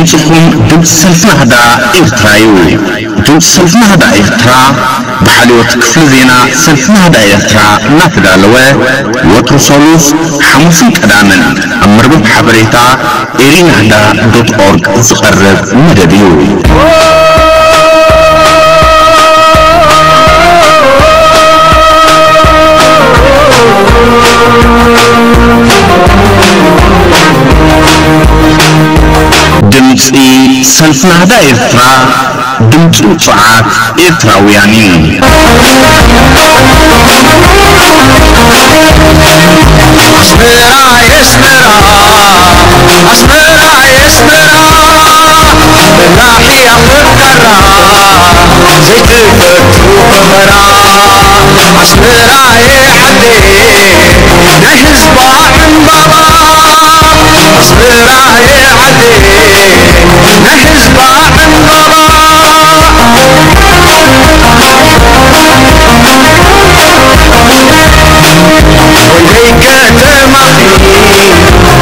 ድምፅኹም ድምፂ ሰልፊ ናህዳ ኤርትራ እዩ። ድምፂ ሰልፊ ናህዳ ኤርትራ ብሓልዮት ክፍሊ ዜና ሰልፊ ናህዳ ኤርትራ እናተዳለወ ወትሩ ሰሉስ፣ ሓሙስን ቀዳምን ኣብ መርበብ ሓበሬታ ኤሪናህዳ ዶት ኦርግ ዝቐርብ መደብ እዩ። ድምፂ ሰልፊ ናህዳ ኤርትራ፣ ድምፂ ውፁዓት ኤርትራውያን እዩ። ኣስመራ የስመራ፣ ኣስመራ የስመራ፣ በላሒ ኣፍሪቃ ዘይትፈቱ ፈኸራ። ኣስመራ የዓደይ ናይ ህዝባ ዕምባባ፣ ኣስመራ የዓደይ ናይ ህዝባ ዕምባባ። ወይለይ ከተማኺ፣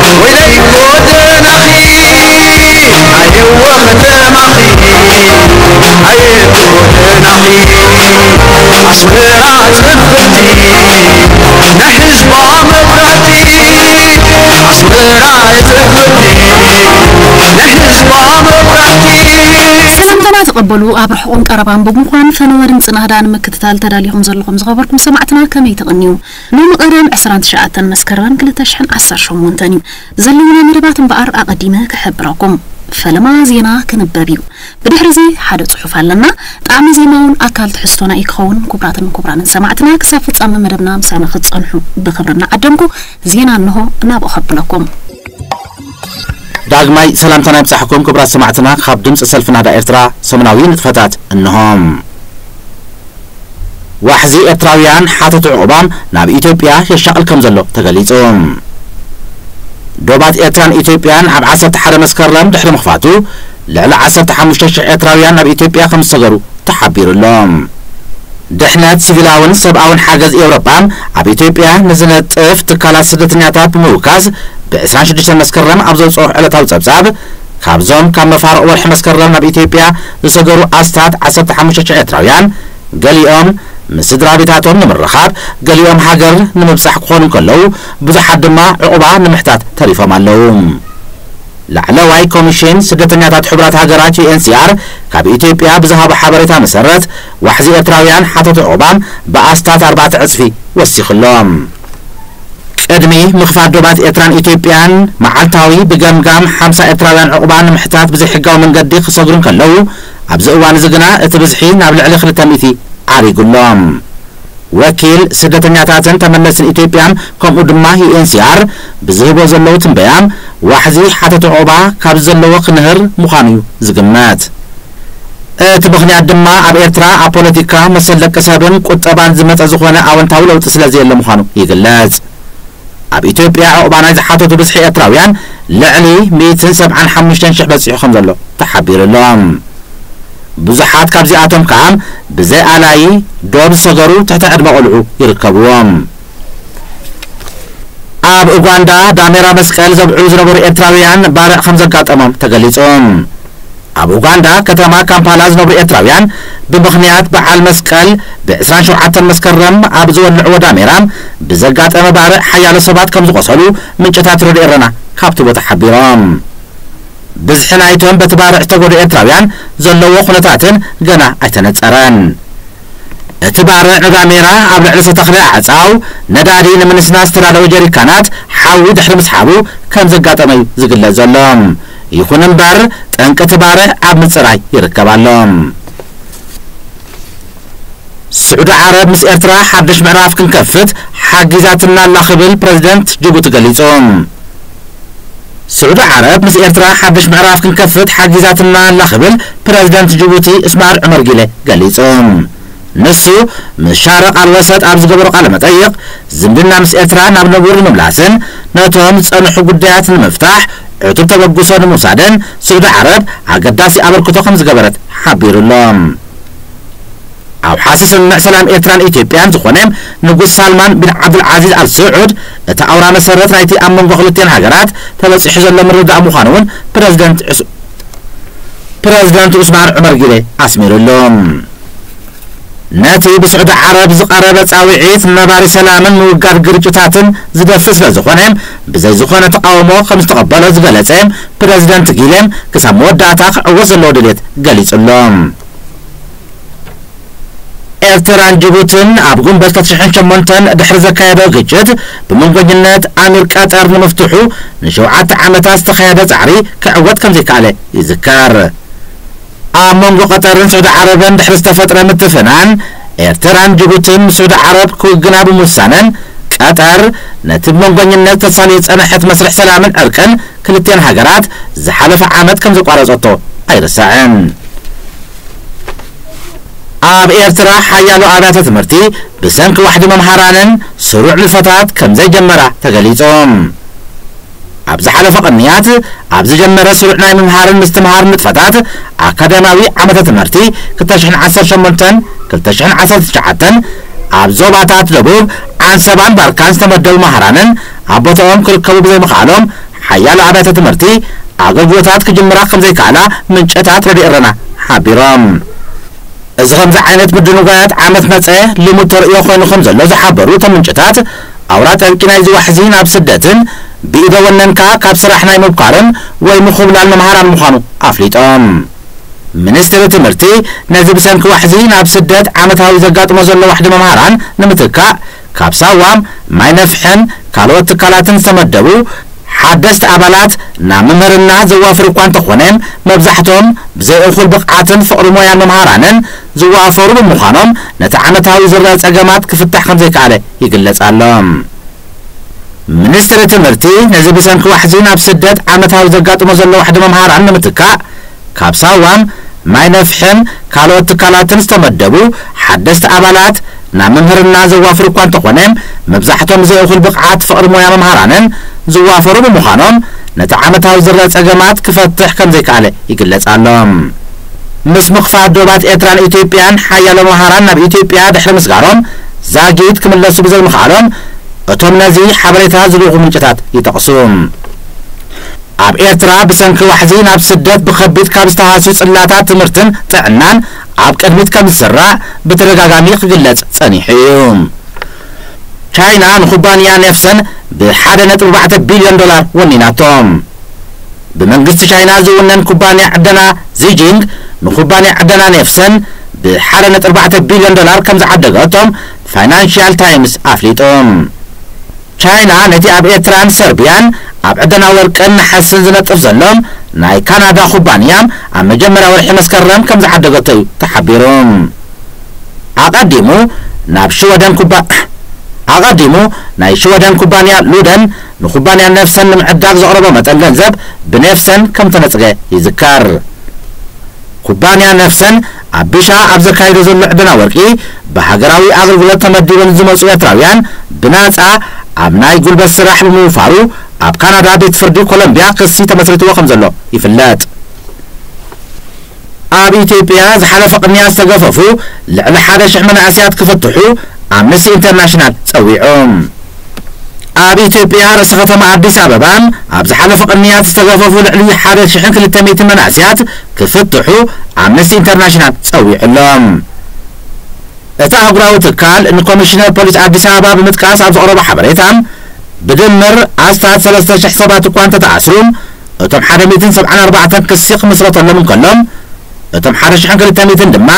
ወይለይ ጎደናኺ፣ ኣየወ ከተማኺ፣ ኣየወ ጎደናኺ። ኣስመራ ጽብቕቲ ናይ ህዝባ መብራህቲ፣ ኣስመራ ጽብቕቲ ናይ ህዝባ መብራህቲ። ሰላምታና ተቐበሉ። ኣብ ርሑቕን ቀረባን ብምዃን ፈነወ ድምፂ ናህዳ ንምክትታል ተዳሊኹም ዘለኹም ዝኸበርኩም ሰማዕትና ከመይ ትቕንዩ? ሎሚ ቀደም ዕስራን ትሽዓተን መስከረም ክልተ ሽሕን ዓሰርተ ሸሞንተን እዩ። ዘለውና መደባት እምበኣር ኣቐዲመ ክሕብረኩም። ፈለማ ዜና ክንበብ እዩ። ብድሕሪ እዚ ሓደ ጽሑፍ ኣለና። ጣዕሚ ዜማ እውን ኣካል ትሕዝቶና እዩ ክኸውን። ክቡራትን ክቡራንን ሰማዕትና፣ ክሳብ ፍጻመ መደብና ምሳና ክትጸንሑ ብኽብሪ እናዓደምኩ፣ ዜና እንሆ እናብኡ ከብለኩም። ዳግማይ ሰላምታና ይብጻሕኩም ክቡራት ሰማዕትና። ካብ ድምፂ ሰልፊ ናህዳ ኤርትራ ሰሙናዊ ንጥፈታት እንሆ። ዋሕዚ ኤርትራውያን ሓተት ዕቑባ ናብ ኢትዮጵያ የሻቕል ከም ዘሎ ተገሊጹ። ዶባት ኤርትራን ኢትዮጵያን ኣብ ዓሰርተ ሓደ መስከረም ድሕሪ ምኽፋቱ፣ ልዕሊ ዓሰርተ ሓሙሽተ ሽሕ ኤርትራውያን ናብ ኢትዮጵያ ከም ዝሰገሩ ተሓቢሩ ኣሎ። ድሕነት፣ ሲቪላውን ሰብኣውን ሓገዝ ኤውሮጳ ኣብ ኢትዮጵያ ንዝነጥፍ ትካላት ስደተኛታት ብምውካስ፣ ብ ዕስራን ሽዱሽተን መስከረም ኣብ ዘውጽኦ ዕለታዊ ጸብጻብ፣ ካብዞም ካብ መፋርቕ ወርሒ መስከረም ናብ ኢትዮጵያ ዝሰገሩ ኣስታት ዓሰርተ ሓሙሽተ ሽሕ ኤርትራውያን፣ ገሊኦም ምስ ስድራ ቤታቶም ንምርኻብ፣ ገሊኦም ሃገር ንምብጻሕ ክኾኑ እንከለዉ፣ ብዙሓት ድማ ዕቑባ ንምሕታት ተሪፎም ኣለዉ። ላዕለዋይ ኮሚሽን ስደተኛታት ሕቡራት ሃገራት፣ ዩ ኤን ሲ ኣር፣ ካብ ኢትዮጵያ ብዝሃቦ ሓበሬታ መሰረት፣ ዋሕዚ ኤርትራውያን ሓተቲ ዕቑባ ብኣስታት ኣርባዕተ ዕጽፊ ወሲኹ ኣሎ። ቅድሚ ምኽፋት ዶባት ኤርትራን ኢትዮጵያን፣ መዓልታዊ ብገምጋም ሓምሳ ኤርትራውያን ዕቑባ ንምሕታት ብዘይሕጋዊ መንገዲ ክሰግሩ እንከለዉ፣ ኣብዚ እዋን እዚ ግና እቲ ብዝሒ ናብ ልዕሊ ክልተ ሚእቲ ዓሪጉ ኣሎ። ወኪል ስደተኛታትን ተመለስትን ኢትዮጵያ፣ ከምኡ ድማ ዩ ኤን ሲ ኣር ብዝህቦ ዘለዉ ትንበያ፣ ዋሕዚ ሓተት ዕቑባ ካብ ዘለዎ ክንህር ምዃኑ እዩ ዝግመት። እቲ ምኽንያት ድማ ኣብ ኤርትራ ኣብ ፖለቲካ፣ መሰል ደቂ ሰብን ቁጠባን ዝመጸ ዝኾነ ኣወንታዊ ለውጢ ስለ ዘየለ ምዃኑ ይግለጽ። ኣብ ኢትዮጵያ ዕቑባ ናይ ዝሓተቱ ብዝሒ ኤርትራውያን ልዕሊ ሚእትን ሰብዓን ሓሙሽተን ሽሕ በጺሑ ከም ዘሎ ተሓቢሩ ኣሎ። ብዙሓት ካብዚኣቶም ከኣ ብዘይ ኣላይ ዶብ ዝሰገሩ ትሕቲ ዕድመ ቆልዑ ይርከብዎም። ኣብ ኡጋንዳ ዳሜራ መስቀል ዘብዕሉ ዝነበሩ ኤርትራውያን ባርዕ ከም ዘጋጠሞም ተገሊጹ። ኣብ ኡጋንዳ ከተማ ካምፓላ ዝነብሩ ኤርትራውያን ብምኽንያት በዓል መስቀል ብ ዕስራን ሸውዓተን መስከረም ኣብ ዝወልዕዎ ዳሜራ ብዘጋጠመ ባርዕ ሓያሎ ሰባት ከም ዝቖሰሉ ምንጭታት ረድዮ ኤረና ካብቲ ቦታ ሓቢሮም። ብዝሒ ናይቶም በቲ ባርዕ ዝተጎድኡ ኤርትራውያን ዘለዎ ኩነታትን ገና ኣይተነጸረን። እቲ ባርዕ ንዳሜራ ኣብ ልዕሊ ዝተተኽለ ኣዕጻው፣ ነዳዲ ንምንስናስ ዝተዳለወ ጀሪካናት ሓዊ ድሕሪ ምስሓቡ ከም ዘጋጠመ እዩ ዝግለጽ ዘሎ። ይኹን እምበር፣ ጠንቂ እቲ ባርዕ ኣብ ምጽራይ ይርከብ ኣሎ። ስዑዲ ዓረብ ምስ ኤርትራ ሓድሽ ምዕራፍ ክንከፍት ሓጊዛትና ኣላ ክብል ፕረዚደንት ጅቡቲ ገሊጹ። ስዑዲ ዓረብ ምስ ኤርትራ ሓድሽ ምዕራፍ ክንከፍት ሓጊዛትና ኣላ ክብል ፕረዚደንት ጅቡቲ እስማዕል ዑመር ጊለ ገሊጹ። ንሱ ምስ ሻርቕ ኣልወሰጥ ኣብ ዝገበሮ ቃለ መጠይቕ፣ ዝምድና ምስ ኤርትራ ናብ ንቡር ንምምላስን ነቶም ዝጸንሑ ጉዳያት ንምፍታሕ ዕቱብ ተበግሶ ንምውሳድን ስዑዲ ዓረብ ኣገዳሲ ኣበርክቶ ከም ዝገበረት ሓቢሩ ኣሎ። ኣውሓሲ ስምምዕ ሰላም ኤርትራን ኢትዮጵያን ዝኾነ ንጉስ ሳልማን ቢን ዓብዱልዓዚዝ ኣል ስዑድ፣ እቲ ኣውራ መሰረት ናይቲ ኣብ መንጎ ክልቲአን ሃገራት ተበጺሑ ዘሎ ምርድዳእ ምዃኑ እውን ፕረዚደንት ዕስ-፣ ፕረዚደንት ዑስማን ዑመር ጊለ ኣስሚሩሉ። ነቲ ብስዑዲ ዓረብ ዝቐረበ ጻውዒት ነባሪ ሰላምን ምውጋድ ግርጭታትን ዝደፍእ ስለ ዝኾነ፣ ብዘይ ዝኾነ ተቓውሞ ከም ዝተቐበሎ ዝገለጸ ፕረዚደንት ጊለ፣ ክሳብ መወዳእታ ክዕወት ዘለዎ ድሌት ገሊጹ ኣሎ። ኤርትራን ጅቡትን ኣብ ጉንበት ክልተ ሽሕን ሸሞንተን ድሕሪ ዘካየዶ ግጭት ብመንጎኝነት ኣሚር ቀጠር ንምፍትሑ ንሸውዓተ ዓመታት ዝተኻየደ ጻዕሪ ክዕወት ከም ዘይከኣለ ይዝከር። ኣብ መንጎ ቀጠርን ስዑዲ ዓረብን ድሕሪ ዝተፈጥረ ምትፍናን፣ ኤርትራን ጅቡትን ምስ ስዑዲ ዓረብ ክውግና ብምውሳነን፣ ቀጠር ነቲ ብመንጎኝነት ተሳልዮ ዝጸንሐት መስርሕ ሰላምን ዕርቅን ክልቲኣን ሃገራት ዝሓለፈ ዓመት ከም ዘቋረጸቶ ኣይርሳዕን። ኣብ ኤርትራ ሓያሎ ኣብያተ ትምህርቲ ብሰንኪ ዋሕዲ መምሃራንን ስሩዕ ንጥፈታት ከም ዘይጀመራ ተገሊጹ። ኣብ ዝሓለፈ ቅንያት ኣብ ዝጀመረ ስሩዕ ናይ ምምሃርን ምስትምሃርን ንጥፈታት ኣካዳሚያዊ ዓመተ ትምህርቲ ክልተ ሽሕን ዓሰርተ ሸሞንተን ክልተ ሽሕን ዓሰርተ ትሽዓተን ኣብ ዞባታት ደቡብ ዓንሰባን ባርካን ዝተመደቡ መሃራንን ኣብ ቦታኦም ክርከቡ ብዘይምኽኣሎም ሓያሎ ኣብያተ ትምህርቲ ኣገልግሎታት ክጅምራ ከም ዘይከኣላ ምንጭታት ረድዮ ኤረና ሓቢሮም። እዚ ከምዚ ዓይነት ምድንጓያት ዓመት መጸ ልሙድ ተርእዮ ኮይኑ ከም ዘሎ ዝሓበሩ እቶም ምንጭታት፣ ኣውራ ጨርቂ ናይዚ ዋሕዚ ናብ ስደትን ብኢደ ወነንካ ካብ ስራሕ ናይ ምብኳርን ወይ ምኹብላል መምሃራን ምዃኑ ኣፍሊጦም። ሚኒስትሪ ትምህርቲ ነዚ ብሰንኪ ዋሕዚ ናብ ስደት ዓመታዊ ዘጋጥሞ ዘሎ ዋሕዲ መምሃራን ንምትካእ ካብ ሳዋ፣ ማይ ነፍሕን ካልኦት ትካላትን ዝተመደቡ ሓደስቲ ኣባላት ናብ ምምህርና ዘዋፍር እኳ እንተኾነ፣ መብዛሕቶም ብዘይ እኹል ብቕዓትን ፍቕሪ ሞያን መምሃራንን ዝዋፈሩ ብምዃኖም፣ ነቲ ዓመታዊ ዝረአ ጸገማት ክፍታሕ ከም ዘይከኣለ ይግለጽ ኣሎ። ሚኒስትሪ ትምህርቲ ነዚ ብሰንኪ ዋሕዚ ናብ ስደት ዓመታዊ ዘጋጥሞ ዘሎ ዋሕዲ መምሃራን ንምትካእ፣ ካብ ሳዋ፣ ማይ ነፍሕን ካልኦት ትካላትን ዝተመደቡ ሓደስቲ ኣባላት ናብ ምምህርና ዘዋፍር እኳ እንተኾነ፣ መብዛሕቶም ብዘይ እኹል ብቕዓት ፍቕሪ ሞያ መምሃራንን ዝዋፈሩ ብምዃኖም፣ ነቲ ዓመታዊ ዝረአ ጸገማት ክፈትሕ ከም ዘይከኣለ ይግለጽ ኣሎ። ምስ ምኽፋት ዶባት ኤርትራን ኢትዮጵያን፣ ሓያሎ መምሃራን ናብ ኢትዮጵያ ድሕሪ ምስጋሮም፣ ዛጊት ክምለሱ ብዘይምኽኣሎም፣ እቶም ነዚ ሓበሬታ ዝልእኹ ምንጭታት ይጠቕሱ። ኣብ ኤርትራ ብሰንኪ ዋሕዚ ናብ ስደት ብኸቢድ ካብ ዝተሃስዩ ጽላታት ትምህርትን ጥዕናን ኣብ ቅድሚት ከም ዝስራዕ ብተደጋጋሚ ክግለጽ ጸኒሑ እዩ። ቻይና ንኩባንያ ኔፍሰን ብሓደ ነጥቢ ኣርባዕተ ቢልዮን ዶላር ወኒናቶ። ብመንግስቲ ቻይና ዝውነን ኩባንያ ዕደና ዚጂንግ ንኩባንያ ዕደና ኔፍሰን ብሓደ ነጥቢ ኣርባዕተ ቢልዮን ዶላር ከም ዝዓደገቶም ፋይናንሽያል ታይምስ ኣፍሊጡ። ቻይና ነቲ ኣብ ኤርትራን ሰርቢያን ኣብ ዕደና ወርቅን ነሓስን ዝነጥፍ ዘሎ ናይ ካናዳ ኩባንያ ኣብ መጀመርያ ወርሒ መስከረም ከም ዝዓደገቶ እዩ ተሓቢሩ። ኣቐዲሙ ናብ ሽወደን ኩባ-፣ ኣቐዲሙ ናይ ሽወደን ኩባንያ ሉደን ንኩባንያ ነፍሰን ንምዕዳግ ዘቕረቦ መጠን ገንዘብ ብኔፍሰን ከም ተነጽገ ይዝከር። ኩባንያ ነፍሰን ኣብ ቢሻ ኣብ ዘካይዶ ዘሎ ዕደና ወርቂ፣ ብሃገራዊ ኣገልግሎት ተመዲቦም ዝመጹ ኤርትራውያን ብናጻ ኣብ ናይ ጉልበት ስራሕ ብምውፋሩ፣ ኣብ ካናዳ ቤት ፍርዲ ኮሎምቢያ ክሲ ተመስሪትዎ ከም ዘሎ ይፍለጥ። ኣብ ኢትዮጵያ ዝሓለፈ ቅንያት ዝተገፈፉ ልዕሊ ሓደ ሽሕ መናእሰያት ክፍትሑ ኣምነስቲ ኢንተርናሽናል ጸዊዑ። ኣብ ኢትዮጵያ ርእሰ ከተማ ኣዲስ ኣበባ ኣብ ዝሓለፈ ቅንያት ዝተገፈፉ ልዕሊ ሓደ ሽሕን ክልተ ሚእትን መናእሰያት ክፍትሑ ኣምነስቲ ኢንተርናሽናል ጸዊዑ ኣሎ። እቲ ኣህጉራዊ ትካል ንኮሚሽነር ፖሊስ ኣዲስ ኣበባ ብምጥቃስ ኣብ ዘቕረቦ ሓበሬታ፣ ብድምር ኣስታት ሰለስተ ሽሕ ሰባት እኳ እንተተኣስሩ፣ እቶም ሓደ ሚእትን ሰብዓን ኣርባዕተን ክሲ ክምስረተሎም እንከሎ፣ እቶም ሓደ ሽሕን ክልተ ሚእትን ድማ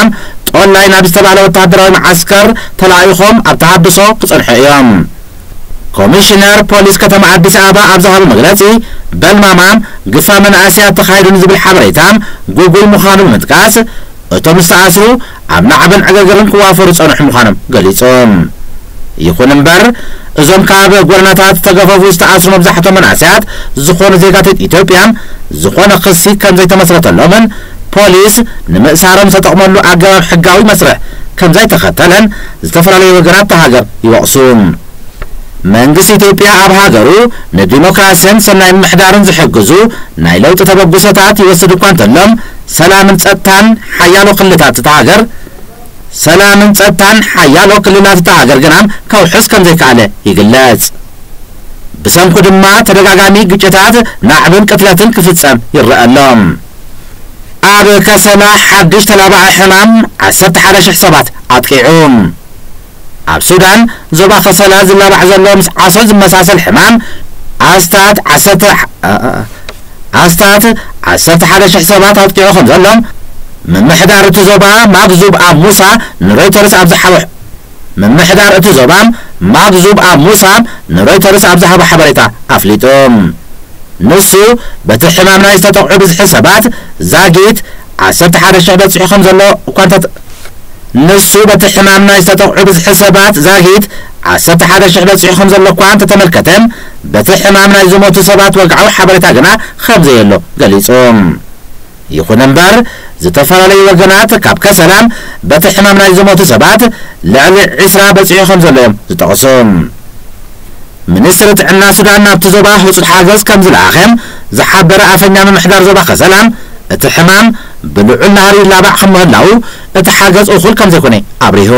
ጦላይ ናብ ዝተባህለ ወተሃደራዊ መዓስከር ተላኢኾም ኣብ ተሃድሶ ክጸንሑ እዮም። ኮሚሽነር ፖሊስ ከተማ ኣዲስ ኣበባ ኣብ ዝሃቦ መግለጺ፣ በልማማ ግፋ መናእሰያት ተኻይዱ ንዝብል ሓበሬታ ጉጉይ ምዃኑ ብምጥቃስ፣ እቶም ዝተኣስሩ ኣብ ናዕብን ዕግርግርን ክዋፈሩ ጸንሑ ምዃኖም ገሊጹ። ይኹን እምበር፣ እዞም ካብ ጎደናታት ዝተገፈፉ ዝተኣስሩ መብዛሕትኦም መናእሰያት ዝኾኑ ዜጋታት ኢትዮጵያ ዝኾነ ክሲ ከም ዘይተመስረተሎምን ፖሊስ ንምእሳሮም ዝተጠቕመሉ ኣገባብ ሕጋዊ መስርሕ ከም ዘይተኸተለን ዝተፈላለዩ ወገናት እታ ሃገር ይወቕሱ። መንግስቲ ኢትዮጵያ ኣብ ሃገሩ ንዲሞክራስን ሰናይ ምምሕዳርን ዝሕግዙ ናይ ለውጢ ተበግሶታት ይወስድ እኳ እንተሎ፣ ሰላምን ጸጥታን ሓያሎ ክልላት እታ ሃገር፣ ሰላምን ጸጥታን ሓያሎ ክልላት እታ ሃገር ግና ከውሕስ ከም ዘይከኣለ ይግለጽ። ብሰንኩ ድማ ተደጋጋሚ ግጭታት፣ ናዕብን ቅትለትን ክፍጸም ይረአ ኣሎ። ኣብ ከሰላ ሓድሽ ተላባዒ ሕማም ዓሰርተ ሓደ ሽሕ ሰባት ኣጥቂዑ። ኣብ ሱዳን ዞባ ከሰላ ዝላባዕ ዘሎ ምስ ዓሶ ዝመሳሰል ሕማም ኣስታት ዓሰርተ ኣስታት ዓሰርተ ሓደ ሽሕ ሰባት ኣጥቂዑ ከም ዘሎ ምምሕዳር እቲ ዞባ ማግዙብ ኣብ ሙሳ ንሮይተርስ ኣብ ዝሓቦ ምምሕዳር እቲ ዞባ ማግዙብ ኣብ ሙሳ ንሮይተርስ ኣብ ዝሃቦ ሓበሬታ ኣፍሊጡ። ንሱ በቲ ሕማም ናይ ዝተጠቕዑ ብዝሒ ሰባት ዛጊት ዓሰርተ ሓደ ሽሕ በጺሑ ከም ዘሎ እኳ እንተ ንሱ በቲ ሕማም ናይ ዝተጠቕዑ ብዝሒ ሰባት ዛጊት ዓሰርተ ሓደ ሽሕ በጺሑ ከም ዘሎ እኳ እንተተመልከተ፣ በቲ ሕማም ናይ ዝሞቱ ሰባት ወግዓዊ ሓበሬታ ግና ከም ዘየሎ ገሊጹ። ይኹን እምበር፣ ዝተፈላለዩ ወገናት ካብ ከሰላ በቲ ሕማም ናይ ዝሞቱ ሰባት ልዕሊ ዕስራ በጺሑ ከም ዘሎ እዮም ዝጠቕሱ። ሚኒስትሪ ጥዕና ሱዳን ናብቲ ዞባ ህጹጽ ሓገዝ ከም ዝለኣኸ ዝሓበረ ኣፈኛ ምምሕዳር ዞባ ከሰላ፣ እቲ ሕማም ብልዑል ናህሪ ይላባዕ ከም ምህላዉ እቲ ሓገዝ እኹል ከም ዘይኮነ ኣብሪሁ።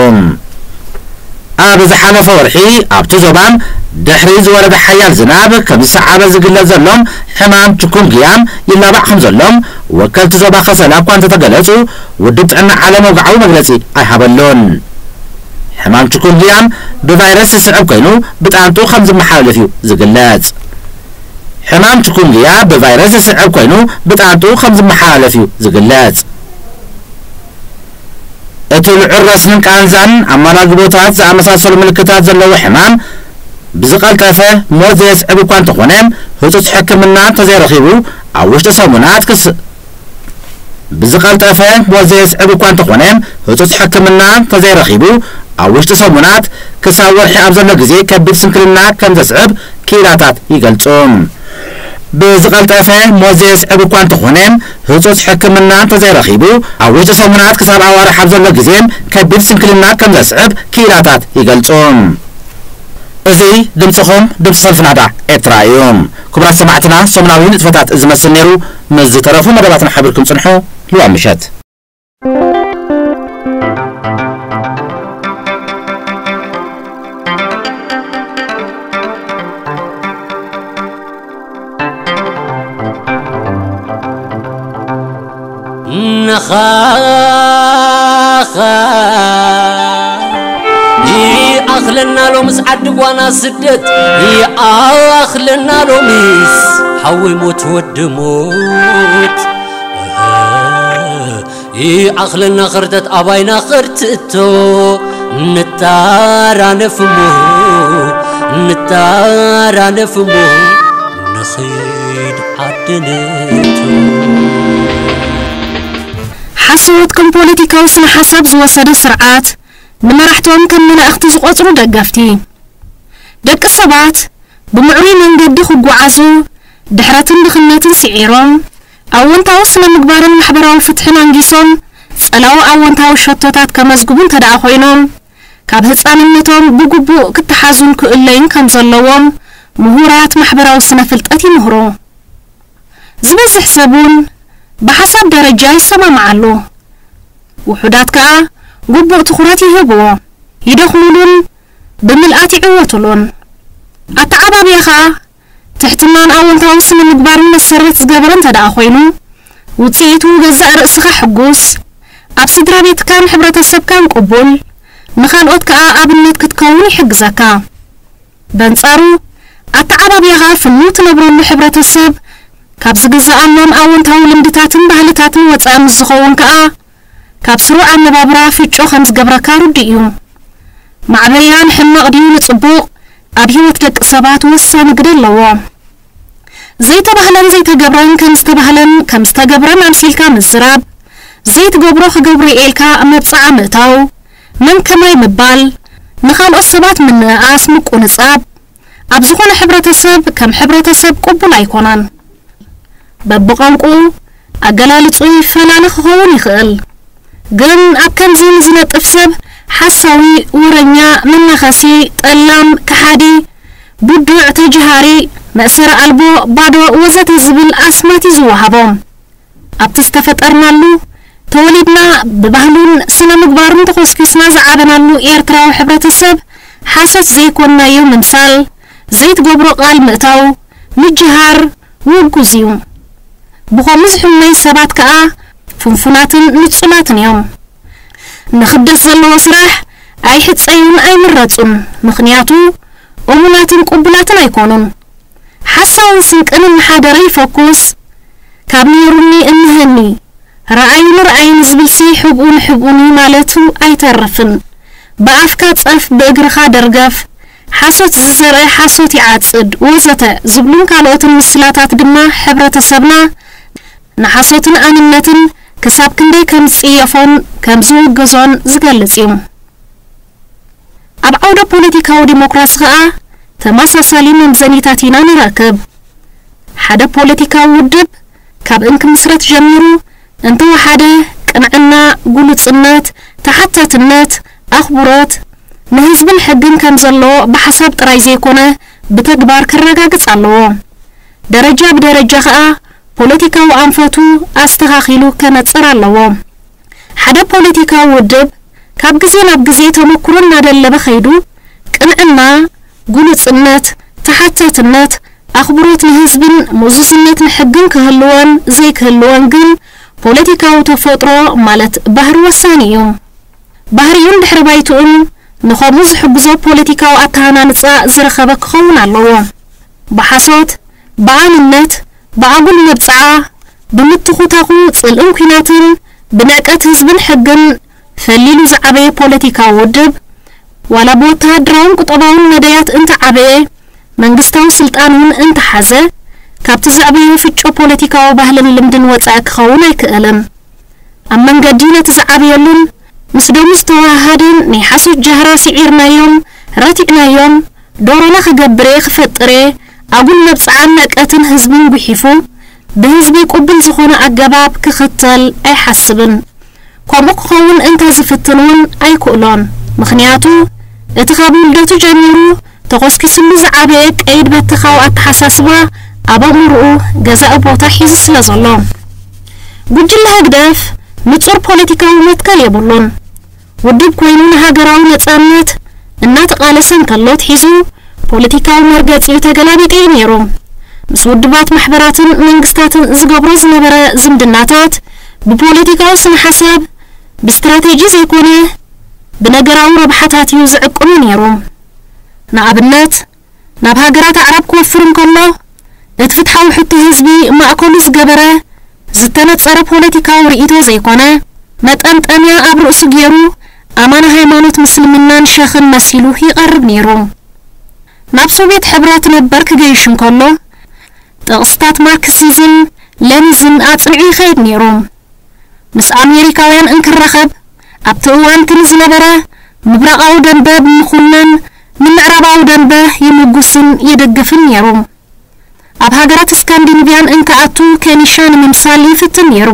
ኣብ ዝሓለፈ ወርሒ ኣብቲ ዞባ ድሕሪ ዝወረደ ሓያል ዝናብ ከም ዝሰዓበ ዝግለጽ ዘሎ ሕማም ችኩንጉያ ይላባዕ ከም ዘሎ ወከልቲ ዞባ ከሰላ እኳ እንተተገለጹ፣ ውድብ ጥዕና ዓለም ወግዓዊ መግለጺ ኣይሃበሉን። ሕማም ችኩንጉያ ብቫይረስ ዝስዕብ ኮይኑ ብጣንጡ ከም ዝመሓላለፍ እዩ ዝግለጽ። ሕማም ችኩንጉያ ብቫይረስ ዝስዕብ ኮይኑ ብጣንጡ ከም ዝመሓላለፍ እዩ ዝግለጽ። እቲ ልዑል ረስንን ቃንዛን ኣመጋግቦታት ዝኣመሳሰሉ ምልክታት ዘለዎ ሕማም ብዝቐልጠፈ ሞት ዘየስዕብ እኳ እንተኾነ፣ ህጹጽ ሕክምና እንተዘይረኺቡ ኣብ ውሽጢ ሰሙናት ክስ-፣ ብዝቐልጠፈ ሞት ዘየስዕብ እኳ እንተኾነ፣ ህጹጽ ሕክምና እንተዘይረኺቡ ኣብ ውሽጢ ሰሙናት ክሳብ ወርሒ ኣብ ዘሎ ግዜ ከቢድ ስንክልና ከም ዘስዕብ ክኢላታት ይገልጹ። ብዝቐልጠፈ ሞት ዘየስዕብ እኳ እንተኾነ፣ ህጹጽ ሕክምና እንተዘይረኺቡ፣ ኣብ ውሽጢ ሰሙናት ክሳብ ኣዋርሕ ኣብ ዘሎ ግዜ ከቢድ ስንክልና ከም ዘስዕብ ክኢላታት ይገልጹ። እዚ ድምጽኹም፣ ድምጺ ሰልፊ ናህዳ ኤርትራ እዩ። ክቡራት ሰማዕትና፣ ሰሙናዊ ንጥፈታት እዚ መስል ነይሩ። ምስ ዝተረፉ መደባትና ሓቢርኩም ጽንሑ። ልዋም ምሸት። ነኻኻ ይኣኽለና ሎምስ ዓዲ ጓና ስደት፣ ይኣኽለና ሎምስ ሓወይ ሞት ወዲ ሞት። ይኣኽለና ኽርተት ኣባይና ኽርትእቶ፣ ንጣራነፍ እሞ፣ ንጣራነፍ እሞ፣ ንኺድ ዓዲ ንእቶ። ሓሶት ከም ፖለቲካዊ ስነ ሓሳብ ዝወሰደ ስርዓት፣ ንመራሕቶም ከም መላእኽቲ ዝቖጽሩ ደገፍቲ። ደቂ ሰባት ብምዕሩይ መንገዲ ክጓዓዙ፣ ድሕረትን ድኽነትን ስዒሮም፣ ኣወንታዊ ስነ ምግባርን ማሕበራዊ ፍትሕን ኣንጊሶም፣ ጸላዊ ኣወንታዊ ሸቶታት ከመዝግቡ እንተ ደኣ ኮይኖም፣ ካብ ህጻንነቶም ብግቡእ ክተሓዙን ክእለዩን ከም ዘለዎም ምሁራት ማሕበራዊ ስነ ፍልጠት ይምህሩ። ዝበዝሕ ሰብ እውን ብሓሳብ ደረጃ ይሰማምዓሉ። ውሑዳት ከኣ ግቡእ ትኹረት ይህብዎ፣ ይደኽሙሉን ብምልኣት ይዕወቱሉን። ኣተዓባብያኻ ትሕትናን ኣወንታዊ ስነ ምግባርን መሰረት ዝገበረ እንተ ደኣ ኮይኑ፣ ውጽኢቱ ገዛእ ርእስኻ ሕጉስ፣ ኣብ ስድራ ቤትካን ሕብረተሰብካን ቅቡል፣ ንኻልኦት ከኣ ኣብነት ክትከውን ይሕግዘካ። በንጻሩ፣ ኣተዓባብያኻ ፍኑው ትነብረሉ ሕብረተሰብ፣ ካብ ዝግዝኣሎም ኣወንታዊ ልምድታትን ባህልታትን ወጻኢ ምስ ዝኸውን ከኣ፣ ካብ ስሩዕ ኣነባብራ ፍጮ ከም ዝገብረካ ርዱእ እዩ። ማዕበያ ንሕማቕ ድዩ ንጽቡቕ፣ ኣብ ህይወት ደቂ ሰባት ወሳኒ ግደ ኣለዎ። ዘይተባህለን ዘይተገብረን ከም ዝተባህለን ከም ዝተገብረን ኣምሲልካ ምዝራብ፣ ዘይትገብሮ ክገብሮ እየ ኢልካ መብጽዓ ምእታው፣ መን ከማይ ምባል፣ ንኻልኦት ሰባት ምንእኣስ፣ ምቁንጻብ፣ ኣብ ዝኾነ ሕብረተሰብ ከም ሕብረተሰብ ቅቡል ኣይኮነን። በብቋንቁኡ ኣገላልጹ ይፈላለ ክኸውን ይኽእል። ግን ኣብ ከምዚ ንዝነጥፍ ሰብ ሓሳዊ፣ ወረኛ፣ መናኸሲ፣ ጠላም፣ ከሓዲ፣ ብዱዕ፣ ተጅሃሪ፣ መእሰሪ ኣልቦ፣ ባዶ ወዘተ ዝብል ኣስማት እዩ ዝወሃቦ። ኣብቲ ዝተፈጠርናሉ፣ ተወሊድና ብባህሉን ስነ ምግባሩን ተኾስኪስና ዝዓበናሉ ኤርትራዊ ሕብረተሰብ ሓሶት ዘይኮንናዮ ምምሳል፣ ዘይትገብሮ ቃል ምእታው፣ ምጅሃር ውጉዝ እዩ። ብኸምኡ ዝሕመዩ ሰባት ከኣ ፍንፉናትን ንጹላትን እዮም። ንኽብደት ዘለዎ ስራሕ ኣይሕጸዩን ኣይምረጹን፣ ምኽንያቱ እሙናትን ቅቡላትን ኣይኮኑን። ሓሳውን ስንቅን እናሓደረ ይፈኩስ። ካብ ነይሩኒ እነሀኒ፣ ረኣዩኒ ረኣዩኒ ዝብልሲ ሕብኡ ንሕብኡኒ ማለቱ ኣይተርፍን። ብኣፍካ ጸፍ ብእግርኻ ደርገፍ፣ ሓሶት ዝዘርአ ሓሶት ይዓጽድ ወዘተ ዝብሉን ካልኦትን ምስላታት ድማ ሕብረተሰብና ንሓሶትን ኣንነትን ክሳብ ክንደይ ከም ዝጽየፎን ከም ዝውግዞን ዝገልጽ እዩ። ኣብ ዓውደ ፖለቲካዊ ዲሞክራሲ ከኣ ተመሳሳሊ መምዘኒታት ኢና ንረክብ። ሓደ ፖለቲካዊ ውድብ ካብ እንክምስረት ጀሚሩ እንተወሓደ ቅንዕና፣ ግሉጽነት፣ ተሓታትነት፣ ኣኽብሮት ንህዝብን ሕግን ከም ዘለዎ ብሓሳብ ጥራይ ዘይኮነ ብተግባር ከረጋግጽ ኣለዎ። ደረጃ ብደረጃ ከኣ ፖለቲካዊ ኣንፈቱ ኣስተኻኺሉ ከነጽር ኣለዎ። ሓደ ፖለቲካዊ ውድብ ካብ ግዜ ናብ ግዜ ተመኩሮ እናደለበ ከይዱ ቅንዕና፣ ግሉጽነት፣ ተሓታትነት፣ ኣኽብሮት ንህዝብን ምእዙዝነት ንሕግን ክህልዎን ዘይክህልዎን ግን ፖለቲካዊ ተፈጥሮ ማለት ባህሪ ወሳኒ እዩ። ባህሪኡን ድሕሪ ባይትኡን ንኸምኡ ዝሕግዞ ፖለቲካዊ ኣተሃናንጻ ዝረኸበ ክኸውን ኣለዎ። ብሓሶት፣ ብኣንነት፣ ብኣጉል መብጽዓ፣ ብምትኹታኹ ጽልእን ኲናትን ብንዕቀት ህዝብን ሕግን ፈሊሉ ዝዓበየ ፖለቲካዊ ውድብ፣ ዋላ ብወተሃደራውን ቁጠባውን መደያት እንተዓበየ፣ መንግስታዊ ስልጣን እውን እንተሓዘ፣ ካብቲ ዘዕበዮ ፍጮ ፖለቲካዊ ባህልን ልምድን ወጻኢ ክኸውን ኣይክእልን። ኣብ መንገዲ ነቲ ዝዓበየሉን ምስ ደሙ ዝተወሃሃደን ናይ ሓሶት ጃህራ ስዒርናዮም፣ ረቲዕናዮም፣ ዶሮና ክገብር እየ ክፈጥር እየ ኣጉል መብጽዓን ንዕቀትን ህዝብን ጉሒፉ ብህዝቢ ቅቡል ዝኾነ ኣገባብ ክኽተል ኣይሓስብን። ከምኡ ክኸውን እንተ ዝፍትን እውን ኣይክእሎን። ምኽንያቱ እቲ ካብ ውልደቱ ጀሚሩ ተኾስኪስሉ ዝዓበየ ቀይድ በተኻዊ ኣተሓሳስባ ኣብ ኣእምርኡ ገዛኢ ቦታ ሒዙ ስለ ዘሎ። ጉጅለ ህግደፍ ንጹር ፖለቲካዊ መትከል የብሉን። ውድብ ኮይኑ ንሃገራዊ ነጻነት እናተቓለሰ እንከሎ ኣትሒዙ ፖለቲካዊ መርገጺኡ ተገላቢጡ እዩ ነይሩ። ምስ ውድባት ማሕበራትን መንግስታትን ዝገብሮ ዝነበረ ዝምድናታት ብፖለቲካዊ ስነ ሓሳብ ብስትራቴጂ ዘይኮነ ብነገራዊ ረብሓታት እዩ ዝዕቅኑ ነይሩ። ንኣብነት ናብ ሃገራት ኣዕራብ ክወፍር እንከሎ እቲ ፍትሓዊ ሕቶ ህዝቢ ማእከሉ ዝገበረ ዝተነጸረ ፖለቲካዊ ርእይቶ ዘይኮነ መጠምጠምያ ኣብ ርእሱ ገይሩ ኣማኒ ሃይማኖት ምስልምናን ሸኽን መሲሉ ይቐርብ ነይሩ። ናብ ሶቪየት ሕብረት ነበር ክገይሽ እንከሎ ጥቕስታት ማርክሲዝም ሌኒዝም ኣጽኒዑ ይኸይድ ነይሩ። ምስ ኣሜሪካውያን እንክራኸብ ኣብቲ እዋን እቲ ንዝነበረ ምብራቓዊ ደንበ ብምኹናን ንምዕራባዊ ደንበ ይምጉስን ይድግፍን ነይሩ። ኣብ ሃገራት ስካንዲኒቭያን እንክኣቱ ከኒሻ ንምምሳል ይፍትን ነይሩ።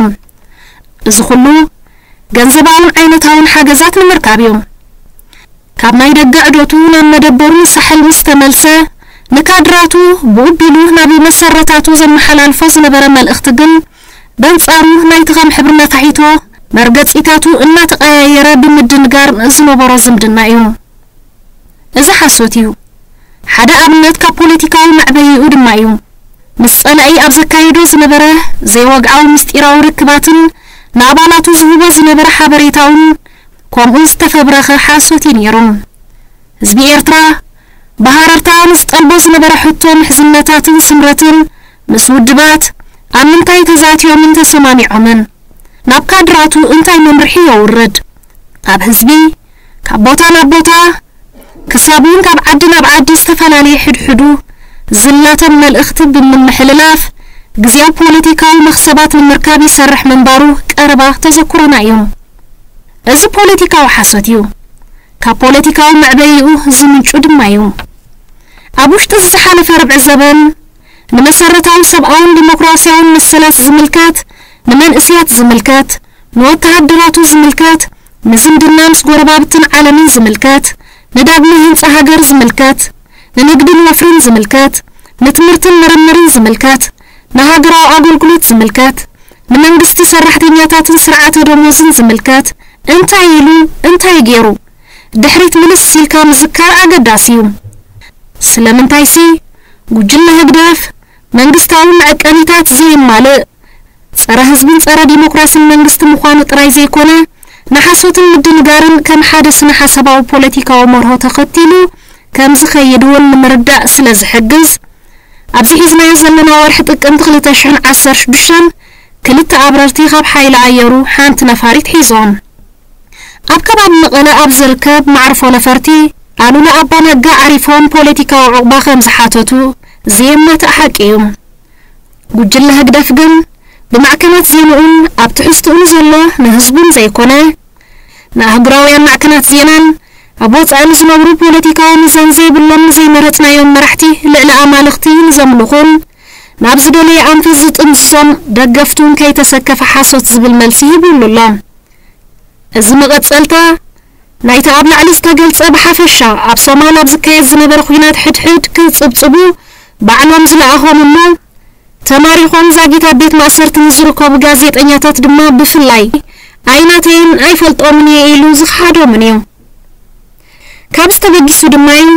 እዚ ኩሉ ገንዘባውን ዓይነታውን ሓገዛት ንምርካብ እዩ። ካብ ናይ ደገ ዕደቱ ናብ መደበሩ ንሳሕል ምስ ተመልሰ ንካድራቱ ብኡ ቢሉ ናብ መሰረታቱ ዘመሓላልፎ ዝነበረ መልእኽቲ ግን በንጻሩ ናይቲ ከም ሕብሪ ነፋሒቶ መርገጺታቱ እናተቐያየረ ብምድንጋር ዝነበሮ ዝምድና እዩ። እዚ ሓሶት እዩ። ሓደ ኣብነት ካብ ፖለቲካዊ መዕበይኡ ድማ እዩ። ምስ ጸላኢ ኣብ ዘካይዶ ዝነበረ ዘይወግዓዊ ምስጢራዊ ርክባትን ንኣባላቱ ዝህቦ ዝነበረ ሓበሬታውን ከምኡ ዝተፈብረኸ ሓሶት እዩ ነይሩ። ህዝቢ ኤርትራ ብሃረርታ ምስ ጠልቦ ዝነበረ ሕቶ ምሕዝነታትን ስምረትን ምስ ውድባት ኣብ ምንታይ ተዛትዮምን ተሰማሚዖምን ናብ ካድራቱ እንታይ መምርሒ የውርድ? ካብ ህዝቢ ካብ ቦታ ናብ ቦታ ክሳብ እውን ካብ ዓዲ ናብ ዓዲ ዝተፈላለየ ሕድሕዱ ዝላተም መልእኽቲ ብምምሕልላፍ ግዜያዊ ፖለቲካዊ መኽሰባት ንምርካብ ይሰርሕ ምንባሩ ቀረባ ተዘክሮና እዩ። እዚ ፖለቲካዊ ሓሶት እዩ። ካብ ፖለቲካዊ መዕበይኡ ዝምንጩ ድማ እዩ። ኣብ ውሽጢ እዚ ዝሓለፈ ርብዒ ዘበን ንመሰረታዊ ሰብኣውን ዲሞክራሲያውን መሰላት ዝምልከት፣ ንመንእሰያት ዝምልከት፣ ንወተሃደራቱ ዝምልከት፣ ንዝምድና ምስ ጎረባብትን ዓለምን ዝምልከት፣ ንዳግመ ህንጻ ሃገር ዝምልከት፣ ንንግድን ወፍርን ዝምልከት፣ ንትምህርትን ምርምርን ዝምልከት፣ ንሃገራዊ ኣገልግሎት ዝምልከት፣ ንመንግስቲ ሰራሕተኛታትን ስርዓተ ደሞዝን ዝምልከት እንታይ ኢሉ እንታይ ገይሩ ድሕሪት ምልስ ኢልካ ምዝካር ኣገዳሲ እዩ። ስለምንታይሲ ጉጅለ ህግደፍ መንግስታዊ መዐቀኒታት ዘየማልእ፣ ጸረ ጸረ ህዝብን ጸረ ዲሞክራሲን መንግስቲ ምዃኑ ጥራይ ዘይኮነ፣ ንሓሶትን ምድንጋርን ከም ሓደ ስነ ሓሳባዊ ፖለቲካዊ መርሆ ተኸቲሉ ከም ዝኸይድ እውን ንምርዳእ ስለ ዝሕግዝ፣ ኣብዚ ሒዝናዮ ዘለና ወርሒ ጥቅምቲ ክልተ ሽሕን ዓሰርተ ሽዱሽተን ክልተ ኣብረርቲ ካብ ሓይሊ ኣየሩ ሓንቲ ነፋሪት ሒዞም። ኣብ ከባቢ መቐለ ኣብ ዝርከብ መዕርፎ ነፈርቲ ኣሉላ ኣባ ነጋ ዓሪፎም ፖለቲካዊ ዑቕባ ከም ዝሓተቱ ዘየማትእ ሓቂ እዩ። ጉጅለ ህግደፍ ግን ብማዕከናት ዜንኡን ኣብ ትሕዝትኡን ዘሎ ንህዝቡን ዘይኮነ ንኣህጉራውያን ማዕከናት ዜናን ኣብ ወጻኢ ንዝነብሩ ፖለቲካዊ ሚዛን ዘይብሎም ንዘይመረጽናዮም መራሕቲ ልዕሊ ኣማልኽቲ ንዘምልኹን ናብ ዝደለየ ኣንፈት ዝጥምዝዞም ደገፍቱን ከይተሰከፈ ሓሶት ዝብል መልሲ ሂቡሉ ኣሎ። እዚ መቐጸልታ ናይቲ ኣብ ላዕሊ ዝተገልጸ ብሓፈሻ ኣብ ሶማል ኣብ ዝካየድ ዝነበረ ኲናት ሕድሕድ ክጽብጽቡ ባዕሎም ዝለኣኾም እሞ ተማሪኾም ዛጊት ኣብ ቤት ማእሰርቲ ንዝርከቡ ጋዜጠኛታት ድማ ብፍላይ ኣይናተይን ኣይፈልጦምን እየ ኢሉ ዝኸሓዶምን እዩ። ካብዚ ተበጊሱ ድማ እዩ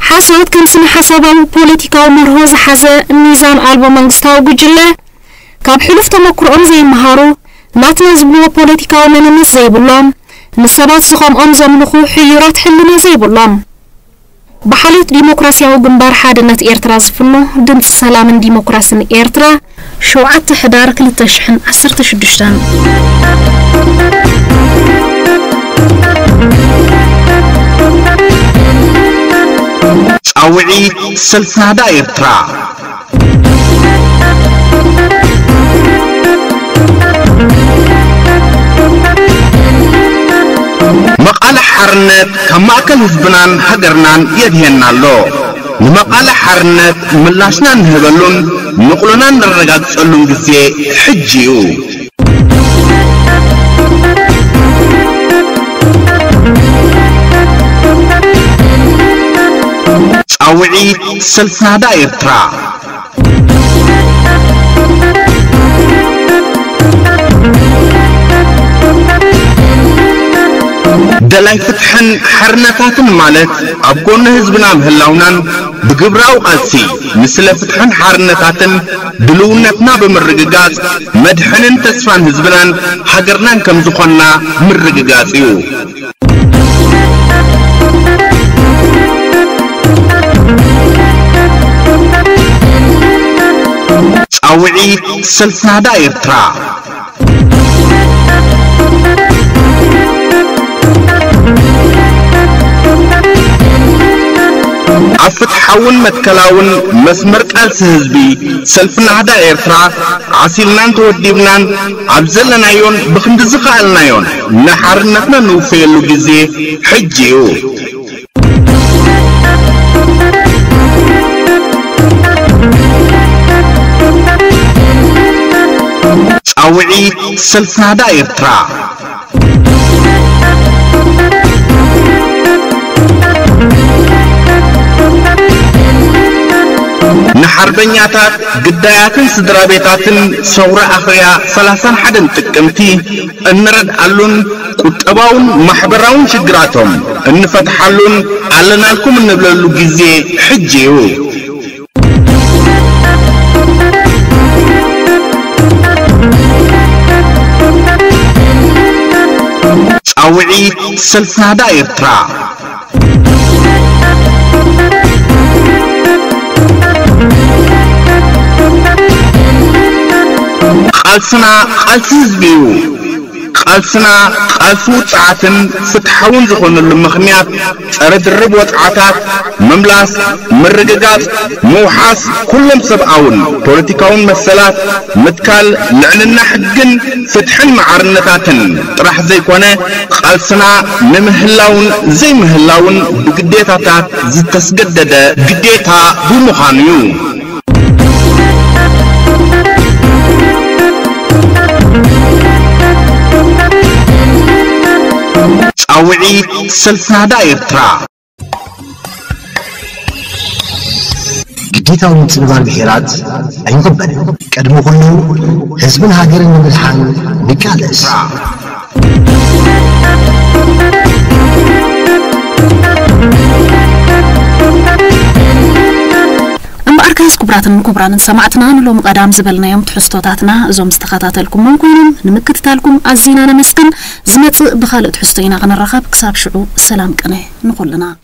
ሓሶት ከም ስነ ሓሳባዊ ፖለቲካዊ መርሆ ዝሓዘ ሚዛን ኣልቦ መንግስታዊ ጉጅለ ካብ ሕሉፍ ተመክሮኦም ዘይመሃሩ ናትና ዝብልዎ ፖለቲካዊ መንነት ዘይብሎም ንሰባት ዝኸምኦም ዘምልኹ ሕዩራት ሕልና ዘይብሎም። ብሓልዮት ዲሞክራሲያዊ ግንባር ሓድነት ኤርትራ ዝፍኖ ድምፂ ሰላምን ዲሞክራስን ኤርትራ ሸውዓተ ሕዳር ክልተ ሽሕን ዓሰርተ ሽዱሽተን። ጻውዒት ሰልፊ ናህዳ ኤርትራ። መቓልሕ ሓርነት ካብ ማእከል ህዝብናን ሃገርናን የድህየና ኣሎ። ንመቓልሕ ሓርነት ምላሽና እንህበሉን ንቕሎና እነረጋግጸሉን ግዜ ሕጂ እዩ። ጻውዒት ሰልፊ ናህዳ ኤርትራ። ደላይ ፍትሕን ሓርነታትን ማለት ኣብ ጎኒ ህዝብና ምህላውናን ብግብራዊ ቃልሲ ንስለ ፍትሕን ሓርነታትን ድልውነትና ብምርግጋጽ መድሕንን ተስፋን ህዝብናን ሃገርናን ከም ዝኾንና ምርግጋጽ እዩ። ጻውዒት ሰልፊ ናህዳ ኤርትራ። ኣብ ፍትሓውን መትከላውን መስመር ቃልሲ ህዝቢ ሰልፊ ናህዳ ኤርትራ ዓሲልናን ተወዲብናን ኣብ ዘለናዮን ብኽንዲ ዝኸኣልናዮን ንሓርነትና ንውፈየሉ ግዜ ሕጂ እዩ። ጻውዒት ሰልፊ ናህዳ ኤርትራ። ንሓርበኛታት ግዳያትን ስድራ ቤታትን ሰውራ ኣኽርያ ሰላሳን ሓደን ጥቅምቲ እንረድኣሉን ቁጠባውን ማሕበራውን ሽግራቶም እንፈትሓሉን ኣለናልኩም እንብለሉ ግዜ ሕጂ እዩ። ጻውዒት ሰልፊ ናህዳ ኤርትራ። ቃልስና ቃልሲ ህዝቢ እዩ። ቃልስና ቃልሲ ውጽዓትን ፍትሓውን ዝኾነሉ ምኽንያት ጸረ ድርብ ወጽዓታት ምምላስ፣ ምርግጋጽ፣ ምውሓስ ኩሎም ሰብኣውን ፖለቲካውን መሰላት፣ ምትካል ልዕልና ሕግን ፍትሕን መዓርነታትን ጥራሕ ዘይኮነ፣ ቃልስና ንምህላውን ዘይምህላውን ብግዴታታት ዝተስገደደ ግዴታ ብምዃኑ እዩ። ጻውዒት ሰልፊ ናህዳ ኤርትራ። ግዴታዊ ምጽንባር ብሄራት ኣይቕበልን። ቅድሚ ኩሉ ህዝብን ሃገርን ንምድሓን ንቃለስ። እምበኣርከስ ክቡራት ኣትን ክቡራንን ሰማዕትና፣ ንሎሚ ቀዳም ዝበልናዮም ትሕዝቶታትና እዞም ዝተኸታተልኩሞም ኮይኖም፣ ንምክትታልኩም ኣዚና ነመስግን። ዝመጽእ ብኻልእ ትሕዝቶ ኢና ክንራኸብ። ክሳብ ሽዑ ሰላም ቅነ ንኹልና።